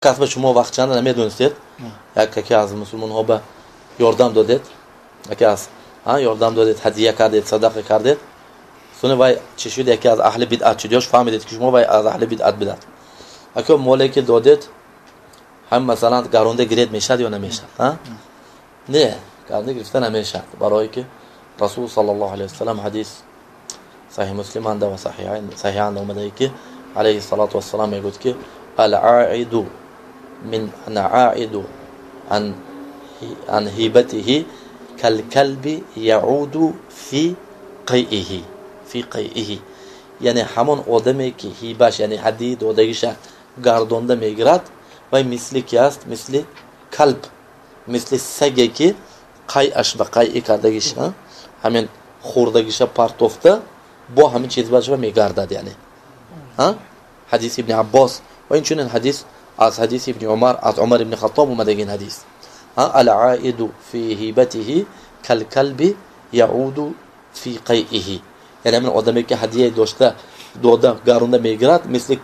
Кас ба шумо вақт чанда намедонистед, яке аз мусулмонҳо ба ёрдам додед, яке аз ёрдам додед, ҳадия кардед, садақа кардед, суни вай чӣ шуд, яке аз аҳли бидъат шуд, ёш фаҳмидед ки шумо вай аз аҳли бидъат бидат. Ака моле ки додед, ҳам масалан гаронда гиред мешад ё намешад? Не, гаронда гирифта намешад. Барое ки Расул саллаллоҳу алайҳи васаллам ҳадис саҳиҳ Муслим анда ва саҳиҳ омадае ки алайҳи салату вассалам мегӯяд ки ал-аиду мин аиду ан ҳибатиҳи калкалби яъуду фи қайиҳи фи қайиҳи. Яъне ҳамон одаме ки ҳибаш, яъне ҳадии додагиша гардонда мегирад, вай мисли ки аст? Мисли калб, мисли саге ки қайаш ба қайи кардагиш, ҳамин хӯрдагиша партофта бо ҳамин чиз бача мегардад. Яъне ҳадиси ибни Аббос ва инчунин ҳадис аз ҳадиси ибни Умар, аз Умар ибни Хаттоб омадагин ҳадис. Ал-аиду фи ҳибатиҳи калкалби яъуду фи қайиҳи. Яъне ҳамин одаме ки ҳадия дошта дода гаронда мегирад, мисли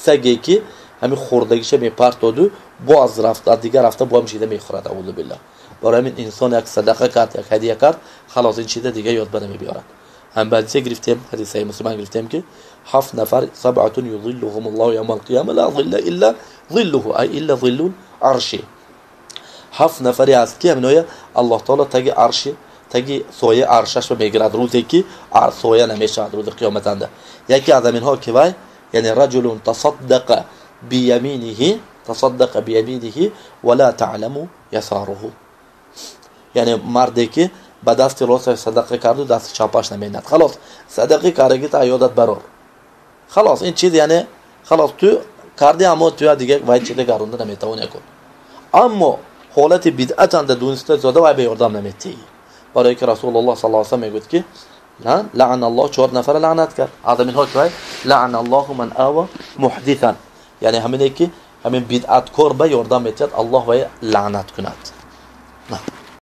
саге ки ҳамин хӯрдагиша мепартоду бо аз рафта аз дигар рафта бо ҳамин чиза мехӯрад. Аузу биллаҳ. Барои ҳамин инсон як садақа кард, як ҳадия кард, халос ин чиза дигар ёд ба намебиёрад. Ҳам ба ҳадисе гирифтем, ҳадисаи муслиман гирифтем ки ҳафт нафар сабъатун юзиллуҳумуллоҳу явмал қиёма ла зилла илла зиллуҳу, ай илла зиллул арши. Ҳафт нафаре аст ки ҳаминоя Аллоҳ таоло таги арши, таги сояи аршашро мегирад рӯзе ки соя намешавад, рӯзи қиёматанда. Яке аз ҳаминҳо ки вай, яъне раҷулун тасаддақа бияминиҳи, тасаддақа бияминиҳи ва ла таъламу ясаруҳу. Яъне марде ки ба дасти росташ садақа карду дасти чапаш намедиҳад. Халос, садақа кардаги та ёдат барор. Халос, ин чиз яъне халос ту карди, аммо ту дигар вай чизе гаронда наметавонӣ кун. Аммо ҳолати бидъатанда дуниста зода вай ба ёрдам наметиҳӣ. Барои ки Расулуллоҳ саллаллоҳу алайҳи васаллам мегӯяд ки лаъаналлоҳ, чор нафара лаънат кард. Аз ҳаминҳо ки вай лаъаналлоҳу ман ава муҳдисан. Яъне ҳамине ки ҳамин бидъаткор ба ёрдам метиҳад, Аллоҳ вай лаънат кунад.